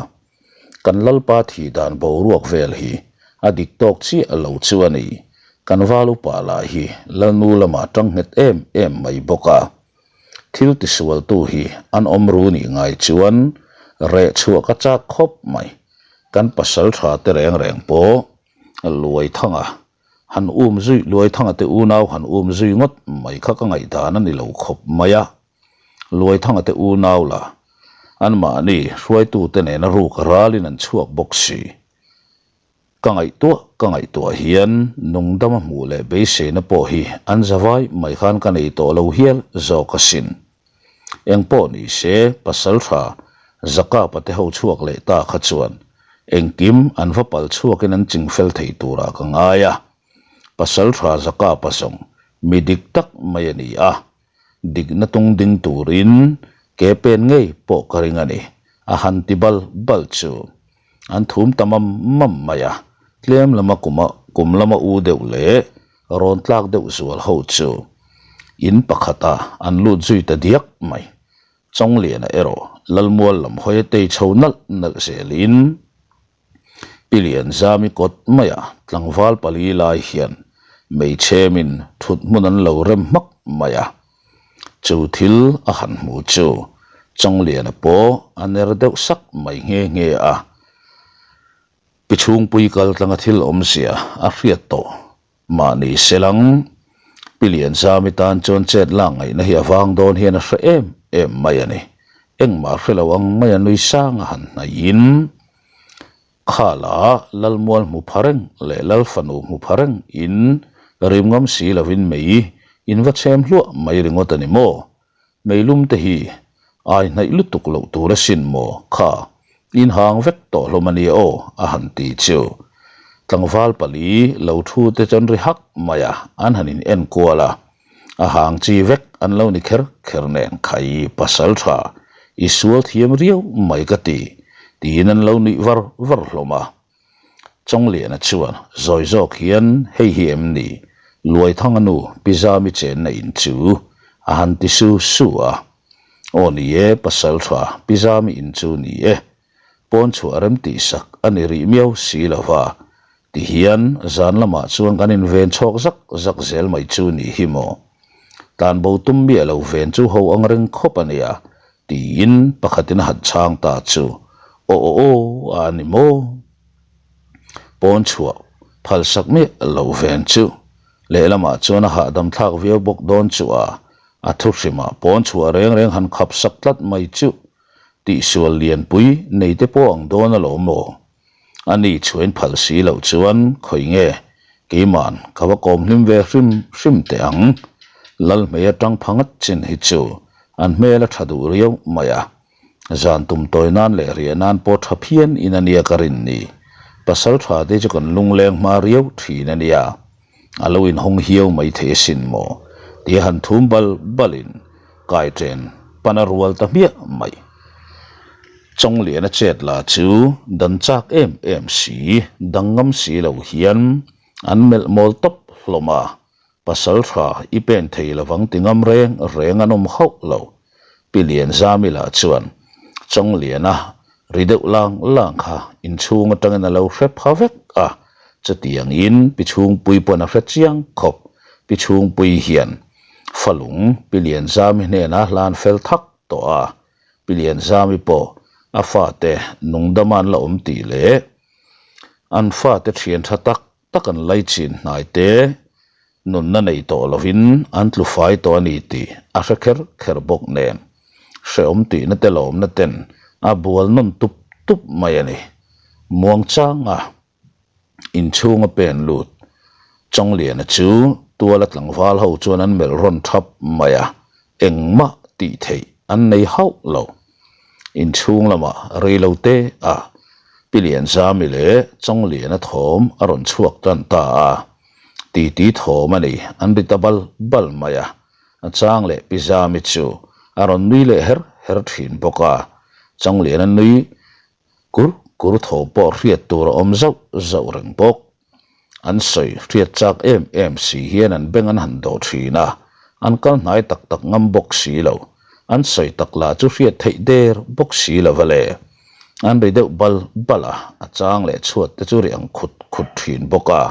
Kan Lalpa thih dan boruak vel hi a dik tawk chiah lo chu a ni. Kan val upa lah hi Lalnu lamah tang nghet em em mai bawk a. Thil tisualtu hi an awm ru nih ngai chuan reh chhuah ka chak khawp mai. Kan pasaltha te reng reng pawh Luaithanga han um zui, Luaithanga te unau han um zui ngawt mai kha ka ngaihdan a ni lo khawp mai a. Luaithanga te unau la anmahni hruaitute nena ruk ralin an chhuak bawk si. Ka ngaihtuah ka ngaihtuah hian nungdama hmuh leh beiseina pawh hi an zavai mai khan ka nei tawh lo hial zawk asin. Eng pawh ni se Pasaltha Zakapa te ho chhuak leh ta kha chuan engkim an va pal chhuakin an chingfel thei turah ka ngai a. Pasaltha Zakapa zawng mi dik tak mai a ni a. Dikna tung ding turin ke pen ngei pawh ka ring a ni, a han ti bal bal chu. An thum ta mam mam mai a, tlem lama kuma kum lama u deuh leh rawn tlak deuh zual ho chu in pakhata an lut zui ta diak mai. Chawngliana erawh Lalmual lam hawi a tei chho nalh nalh zelin Pi Lianzami kawt maia tlangval pali lai hian meichhemin thut hmun an lo rem hmak mai a. Chu thil a han hmu chu Chawngliana pawh a ner deuh sak mai nghe nghe a. Pi chhungpui kal tlanga thil awmzia a hriat tawh Mahni selang, Pi Lianzami tan chuan chet lak ngaihna hi a vang dawn hian a hre em em mai a ni. Engmah hre lo ang mai a nui sang a han hnaihin, Khala Lalmual hmu pha reng leh Lalfanu hmu pha reng in rim ngam si lovin mei in va chhem hluah mai ringawt a ni maw? Meilum te hi ai hnaih lutuk loh tur asin maw kha in hang vek tawh hlawm a nia aw a han ti chu. Tlangval pali lo thu te chuan ri hak mai a an han in en kual a, a hang chi vek an lo ni kher kher nen khai pasal tha i sual thiam riau mai ka ti tiin an lo nuih var var hlawm a. Chawngliana chuan zawi zawk hian hei hi em ni? Luaithanga nu Pi Zami chenna in chu a han ti su su a. Aw ni e, pasal tha Pi Zami in chu ni e. Pawn chhuah rem tih sak a ni rih miau si lo va. Ti hian zan lamah chuan kan inven chhawk zak zak zel mai chu ni hi maw? Tlanbo tum miah lo ven chu ho ang reng khawp a nia Tiin pakhatin a han chhang ta chu, Aw aw aw a ni maw? Pawn chhuah phalsak miah lo ven chu lehlamah chuan a hahdam thlak viau bawk dawn chu a, a thu hrimah pawn chhuah reng reng han khap sak tlat mai chu tihsual lianpui nei te pawh ang dawn alawm maw? A ni chhuain phal si loh chuan khawi nge keiman ka va kawm hlim ve hrim hrim teh ang. Lalhmei atang pha ngat chin hi chu an hmel a tha duh riau mai a. Zan tum tawi nan leh riah nan pawh tha phian in a nia ka rin ni. Pasal tha te chu kan lungleng hma riau thin a nia. A lo inhawng hiau mai thei asin maw? Tia han thum bal balin kai chen pan a rual ta hmiah mai. Chawngliana chet la chu dan chak em em si, dang ngam si lo hian an melh mawl tawp hlawm a, pasal tha i pen thei lovang ti ngam reng reng an awm hauh lo. Pi Lianzami lah chuan Chawngliana ri deuh lang lang kha inchhung atangin a lo hre pha vek a, chutiangin Pi Chhungpui pawn a hre chiang khawp. Pi Chhungpui hian Falung Pi Lianzami hnenah hlan fel thak tawh a, Pi Lianzami pawh a fate nungdama an la awm tih leh an fate thian tha tak tak an laichin hnai te nunna nei tawh lovin an tlu fai tawh a ni tih a hre kher kher bawk nen hrehawm tihna te lawmna ten a bual nawn tup tup mai a ni. Muangchanga inchhunga pen lut Chawngliana chu tuala tlangval ho chuan an melh rawn thap mai a, engmah tih theih an nei hauh lo. Inchhung lamah rei lo te a Pi Lianzami leh Chawngliana thawm a rawn chhuak tan ta a, titi thawm a ni an ri ta bal bal mai a, a chang leh Pi Zami chu a rawn nui leh her her thin bawk a, Chawngliana nui Kur kur tho pawh hriat tur a awm zauh zauh reng bawk. An sawi hriat chak em em si hian an beng an han dawh thin a, an kal hnai tak tak ngam bawk si lo. An sawi tak lah chu hriat theih der bawk si lo va le. An ri deuh bal bal a, a chang leh chhuat te chu ri ang khut khut thin bawk a.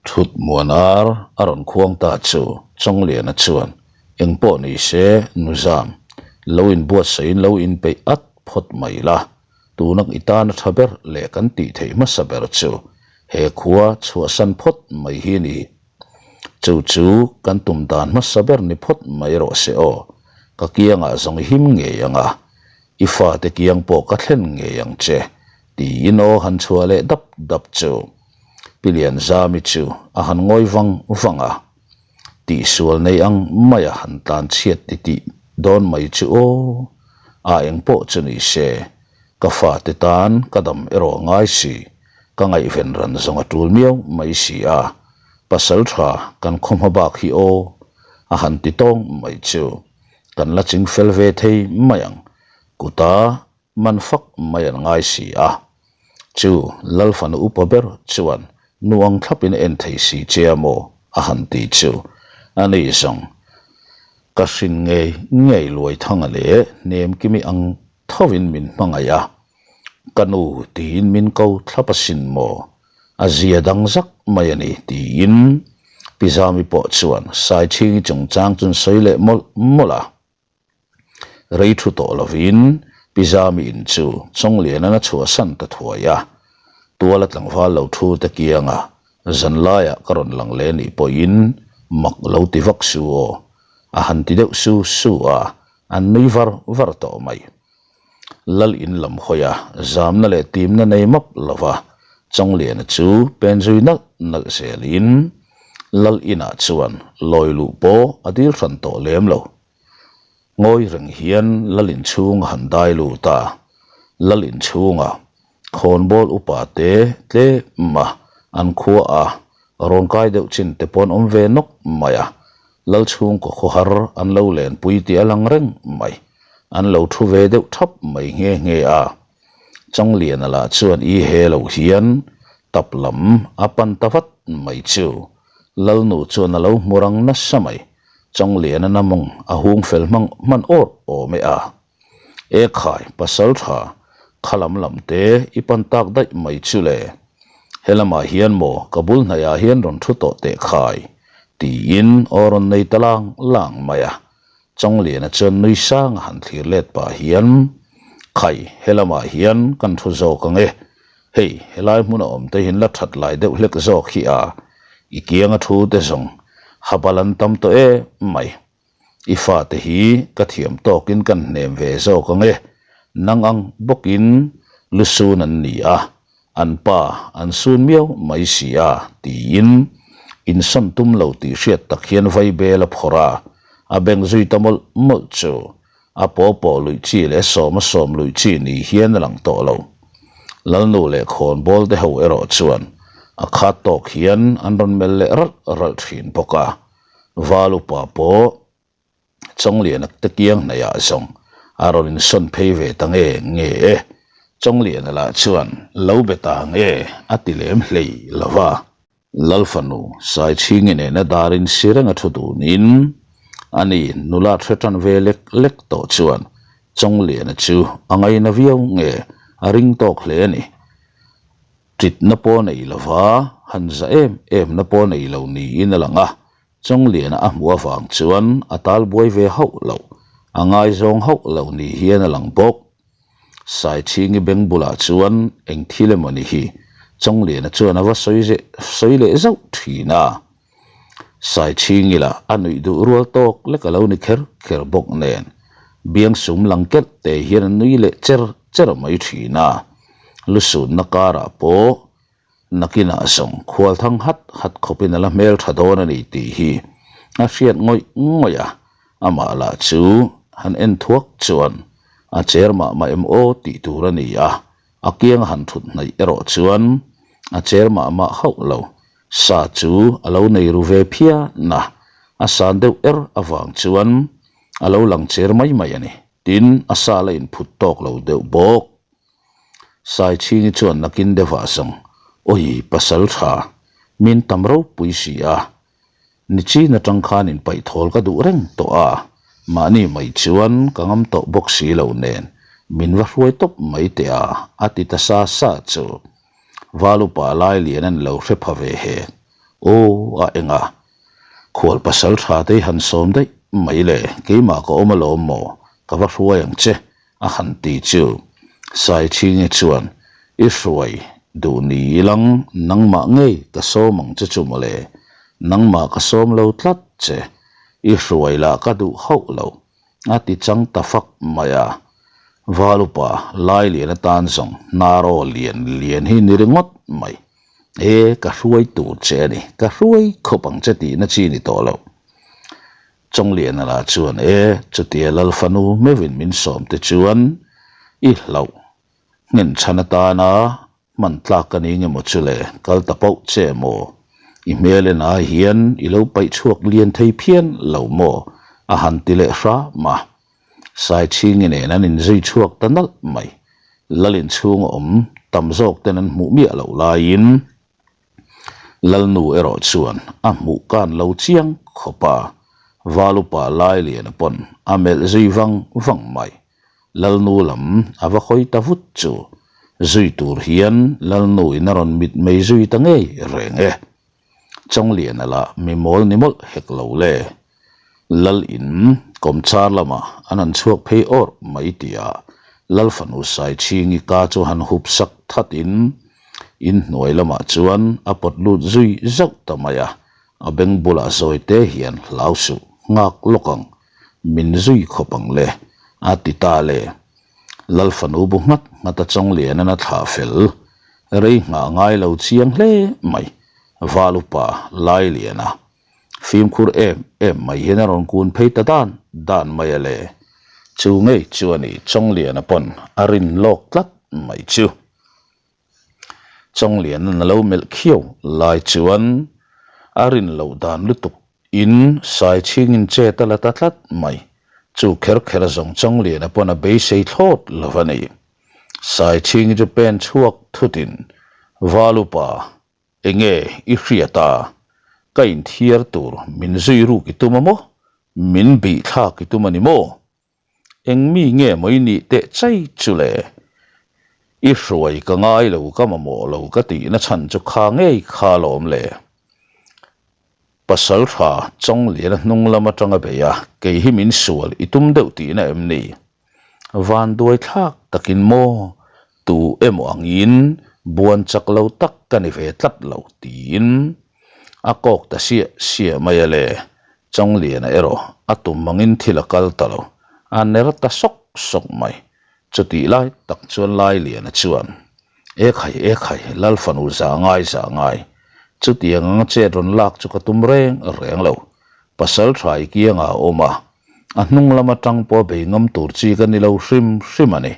Thut muan ar a rawn khuang ta chu Chawngliana chuan eng pawh ni se Nuzam, lo inbuatsaih in lo inpeih at phawt mai la. Tuna i tana tha ber leh kan tih theih hmasa ber chu he khua chhuahsan phawt mai hi a ni. Chu chu kan tum dan hmasa ber ni phawt mai rawh se aw. Ka kiangah zawng i him ngei ang a, i fate kiang pawh ka thlen ngei ang che, tiin aw han chhuah leh dap dap chu. Pi Lianzami chu a han ngawi vang vang a. Tihsual nei ang maia han tlan chhiat ti tih dawn mai chu aw, a eng pawh chu ni se, ka fate tan ka dam erawh ngai si, ka ngaihven ran zawng a tul miau mai si a, pasal tha kan khaw hma bak hi aw, a han ti tawng mai chu kan la ching fel ve thei mai ang, kuta Man fak mai an ngai si a. Chu Lal fanu upa ber chuan nuang thlapin a en thei si che a maw? a han ti chu. A ni zawng, ka hrin ngei ngei luai thanga leh hnemkimi ang thovin min hmangaih a, ka nu tiin min ko thlap asin maw? A zia dang zak mai a ni tiin Pi Zami pawh chuan Saichhingi chungchang chu an sawi leh mawlh mawlh a. Rei thu tawh lovin Pi Zami in chu Chawnglianan a chhuahsan ta thuai a, tuala tlangval lo thu te kianga zanlaiah ka rawn lang leh nih pawhin mak lo ti vak su aw, a han ti deuh su su a, an nui var var tawh mai. Lal in lam hawi a, zamna leh timna nei map lova Chawngliana chu pen zui nalh nalh zelin Lal inah chuan lawi luh pawh a dil hran tawh lem lo. Ngawi reng hian Lal inchhung a han dai lut a, Lal inchhungah khawnbawl upa te tlem a, an khua a rawn kai deuh chin te pawh an awm ve nawk mai a, Lal chhungkaw khawhar an lo lenpui tih a lang reng mai, an lo thu ve deuh thap mai nghe nghe a. Changliana lah chuan i he lo hian tap lam a pan ta vat mai chu Lalnu chuan a lo hmu rang nasa mai. Changliana na mawng a hung fel hmang hman awr awm e a. E khai, pasal tha, kha lam lam te i pan tak daih mai chu le. He lamah hian maw ka bul hnaihah hian rawn thu tawh teh khai, tiin aw rawn nei ta lang lang mai a. Chawngliana chuan nui sang a han thlir let pah hian, Khai, he lamah hian kan thu zawk ang e. Hei, helai hmuna awm te hian la that lai deuh hlek zawk hi a, i kianga thu te zawng habal an tam tawh em mai. I fate hi ka thiam tawkin kan hnem ve zawk ang e, nang ang bawkin lusun an ni a, an pa an sun miau mai si a, tiin insawn tum lo tih hriat tak hian vaibel a phawrh a, a beng zui ta mawlh mawlh chu a paw pawh luih chi leh sawm a sawm luih chi ni hian a lang tawh lo. Lalnu leh khawnbawl te ho erawh chuan a khat tawk hian an rawn melh leh ralh ralh thin bawk a. Val upa pawh Chawngliana te kiang hnaihah zawng a rawn insawn phei ve ta nge nge e. Chawngliana lah chuan lo be ta nge a ti lem hlei lo va. Lal fanu Saichhingi nena darin si reng a thu dunin ani nula hre tan ve lek lek tawh chuan Chawngliana chu a ngaina viau nge a ring tawk hle a ni. Ṭitna pawh nei lova han za em em na pawh nei lo niin a lang a, Chawngliana a hmuh avang chuan a tal buai ve hauh lo, a ngaizawng hauh lo ni hian a lang bawk. Saichhingi beng bulah chuan eng thil emaw ni hi Chawngliana chuan a va sawi zeh sawi leh zauh thin a. Saichhingi lah a nuih duh rual tawk lek a lo ni kher kher bawk nen biangsum lang kelh te hian a nui leh cher cher mai thin a. Lusunna karah pawh Nakinah zawng khual thang hat hat khawpin a la hmel tha dawn a ni tih hi a hriat ngawih ngawih a, amah lah chu han en thuak chuan a cher mah mah em aw tih tur a ni a, a kianga han thut hnaih erawh chuan a cher mah mah hauh lo, sa chu a lo nei ru ve phian a, a san deuh er avang chuan a lo lang cher mai mai a ni, tin a sa la inphut tawk lo deuh bawk. Saichhingi chuan nakin deuhah zawng, Awi, pasal tha, min tam ropui si a, nichin atang khan inpaih thawl ka duh reng tawh a, mahni mai chuan ka ngam tawh bawk si lo nen, min va hruai tawp mai teh a, a ti ta sa sa chu. Valupa lai lian an lo hre pha ve hek. Aw, a eng a, Khual pasal tha te hi han sawm daih mai le, keimah ka awm alawm maw, ka va hruai ang che, a han ti chu. Saichhingi chuan, I hruai duh ni ilang nangmah ngei ka sawm ang che chu mawle, nangmah ka sawm lo tlat che, i hruai lah ka duh hauh lo, a ti chang ta fak mai a. Valupa Lailian atan zawng hnar aw lian lian hi ni ringawt mai. E, ka hruai tur che a ni, ka hruai khawp ang che tihna chi ni tawh lo. Chawngliana lah chuan, E, chutia Lal fanu meuhin min sawm te chuan i hlauh nghen chhan atana hman tlak ka ni ngemaw chu le, kal ta pauh che maw? I hmel en ai hian i lo paih chhuak lian thei phian lo maw? a han ti leh hram a. Saichhingi nen an inzui chhuak ta nalh mai. Lal inchhunga awm tam zawk ten an hmuh miah loh laiin Lalnu erawh chuan a hmuh kan lo chiang khawp a, Valupa Lailiana pawn a melh zui vang vang mai. Lalnu lam a va hawi ta vut chu zui tur hian Lalnu in a rawn mit mei zui ta ngei reng e. Chawngliana lah mi mawl ni mawlh hek lo le. Lal in kawmchar lamah an han chhuak phei awrh mai tihah Lal fanu Saichhingi ka chu han hup sak that in inhnuai lamah chuan a pawt lut zui zauh ta mai a, a beng bulah zawi te hian hlau suh nghak lawk ang, min zui khawp ang le, a ti ta le. Lal fanu bu nghat nghat a Chawnglianan a thlah fel rei nghah ngai lo chiang hle mai, Val upa Lailiana Fimkhur em em mai hian a rawn kun phei ta dan dan mai a le. Chu ngei chu a ni Chawngliana pawn a rin lawk tlat mai chu. Chawngliana'n a lo melh khiau lai chuan a rin loh dan lutuk in Saichhingin chet a la ta tlat mai. Chu kher kher zawng Chawngliana pawn a beisei thlawt lo a ni. Saichhingi chu pen chhuak thutin Valupa Enge i hriat a? Ka inthiar tur min zui ruk i tum a maw? Min bih thlak i tum a ni maw? Eng mi nge maw i nih teh chai chu le? I hruai ka ngai lo ka mamawh lo ka tihna chhan chu kha ngei kha alawm le. Pasal tha Chawngliana hnung lam atanga bei a, kei hi min sual i tum deuh tihna em ni? Van duai thlak takin maw tu emaw angin buan chak lo tak ka ni ve tlat lo tiin a kawk ta siah siah mai a le. Chawngliana erawh a tum angin thil a kal ta lo, a ner ta sawk sawk mai. Chutih lai tak chuan Lailiana chuan, E khai, e khai, Lal fanu za ngai, za ngai. Chutiang anga chet rawn lak chu ka tum reng reng lo. Pasal tha i kiangah a awm a, a hnung lam atang pawh bei ngam tur chi ka ni lo hrim hrim a ni.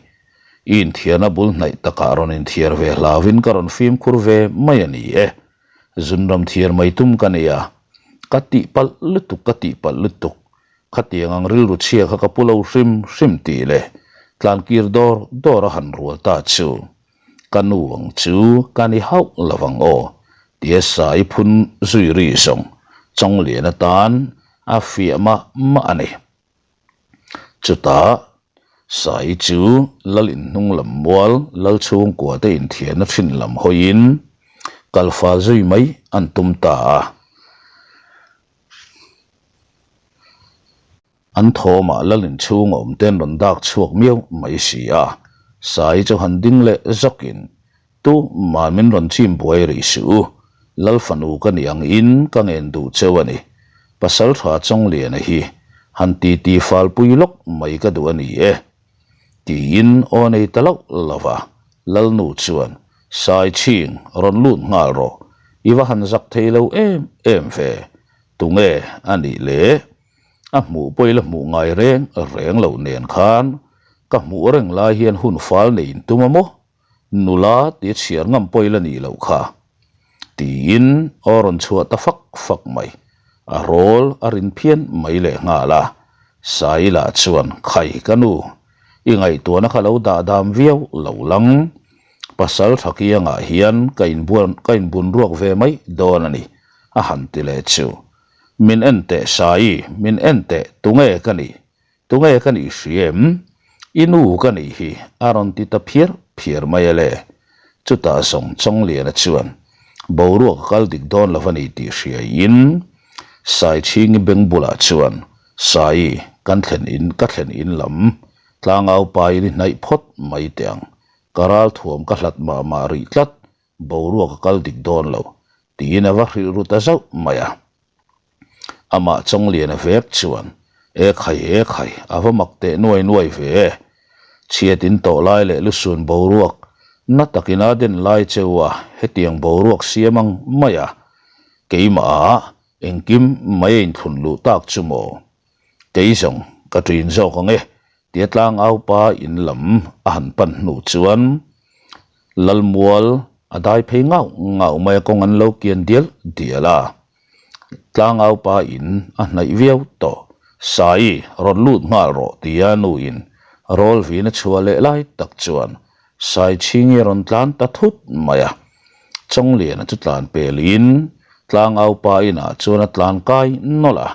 I inthiarna bul hnaih takah rawn inthiar ve hlauvin ka rawn fimkhur ve mai a ni e. Zunram thiar mai tum ka nei a, ka tihpalh lutuk, ka tihpalh lutuk. Khatiang ang rilru chhia kha ka pu lo hrim hrim tih leh tlankir dawr dawr a han rual ta chu ka nu ang chu ka ni hauh lo ang aw tia sai phun zui ri zawng Chawnglian atan a fiah mah mah a ni. Chutah sai chu lal inhnung lam mual lal chhungkua te inthiahna thin lam hawiin kalfa zui mai an tum ta a. An thawmah lal inchhung a awm ten rawn dak chhuak miau mai si a, Sai chu han ding leh zawkin, Tu mah min rawn chim buai rih suh u, Lal fanu ka nih ang in ka ngen duh cheu a ni. Pasal tha Chawngliana hi han ti ti fal pui lawk mai ka duh a ni e. Tiin aw nei ta loh lo va, Lalnu chuan, Sai chhing, rawn lut nghal rawh, i va han zak thei lo em em ve, tunge a nih le? A hmuh pawh i la hmuh ngai reng reng loh nen khan ka hmuh reng lai hian hun fal nei in tum a maw? Nula tia chhiar ngam pawh i la nih loh kha. Tiin aw rawn chhuah ta fak fak mai. A rawl a rin phian mai leh nghal a. Saila chuan, Khai ka nu, i ngaihtuahna kha lo dah dam viau lo lang. Pasal tha kiangah hian ka inbuan ka inbun ruak ve mai dawn a ni, a han ti leh chu. Min en teh Sai, min en teh, tunge ka nih? Tunge ka nih hria em? I nu ka nih hi, a rawn ti ta phiar phiar mai a le. Chutah zawng Chawngliana chuan boruak a kal dik dawn lo a ni tih hriaiin Saichhingi beng bulah chuan Sai, kan thlen in, ka thlen in lam tlangau pain i hnaih phawt mai teh ang. Ka ralthuam ka hlat mah mah rih tlat, boruak a kal dik dawn lo, tiin a va hrilh ru ta zauh mai a. Amah Chawngliana vek chuan, E khai, e khai, a va mak teh nuai nuai ve e. Chhiat in tawh lai leh lusun boruak na takin a den lai cheu a, hetiang boruak siam ang mai a, keimah ah engkim mai a inthlun luh tak chu maw? Kei zawng ka ṭin zawk ang e, tia tlangaupa in lam a han pan hnu chuan Lalmual a dai phei ngau ngau mai a kawng an lo kian dial dial a. Tlangaupa in a hnaih viau tawh. Sai, rawn lut nghal rawh tia nu in rawl vin a chhuah leh lai tak chuan Sai chhingi a rawn tlan ta thut mai a. Chawngliana chu tlan pelin Tlangaupa inah chuan a tlan kai nawlh a,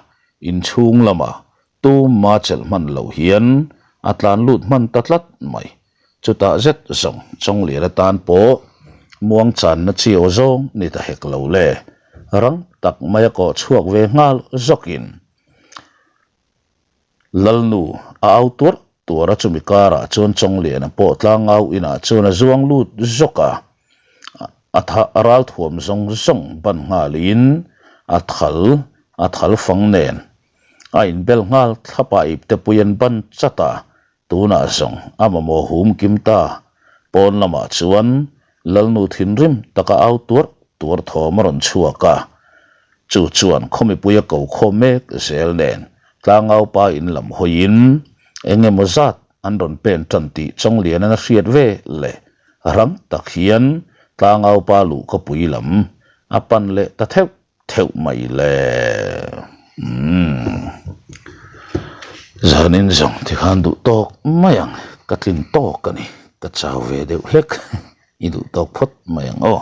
inchhung lamah Tuma chelh hman loh hian a tlan lut hman ta tlat mai. Chutah zet zawng Chawnglian atan pawh muang channa chi aw zawng ni ta hek lo le. Rang tak mai a kawh chhuak ve nghal zawkin Lalnu a au tuar tuar a chumi karah chuan Chawngliana pawh tlangau inah chuan a zuang lut zawk a. A a ralthuam zawng zawng ban nghalin a thal a thal fang nen A inbel nghal thlap a ipte pui an ban chat a, tunah zawng a mamawh hum kim ta. Pawn lamah chuan Lalnu thinrim taka au tuar tuar thawm a rawn chhuak a, chu chuan khawmipui a ko khawm mek zel nen tlangaupa in lam hawiin eng emaw zat an rawn pen tan tih Chawnglianan a hriat ve leh rang tak hian tlangaupa luhkapui lam a pan leh ta theuh theuh mai le. Umm. Zanin zawng tikhan duh tawk mai ang, ka tlin tawk a ni, ka chau ve deuh hlek, i duh tawk phawt mai ang aw.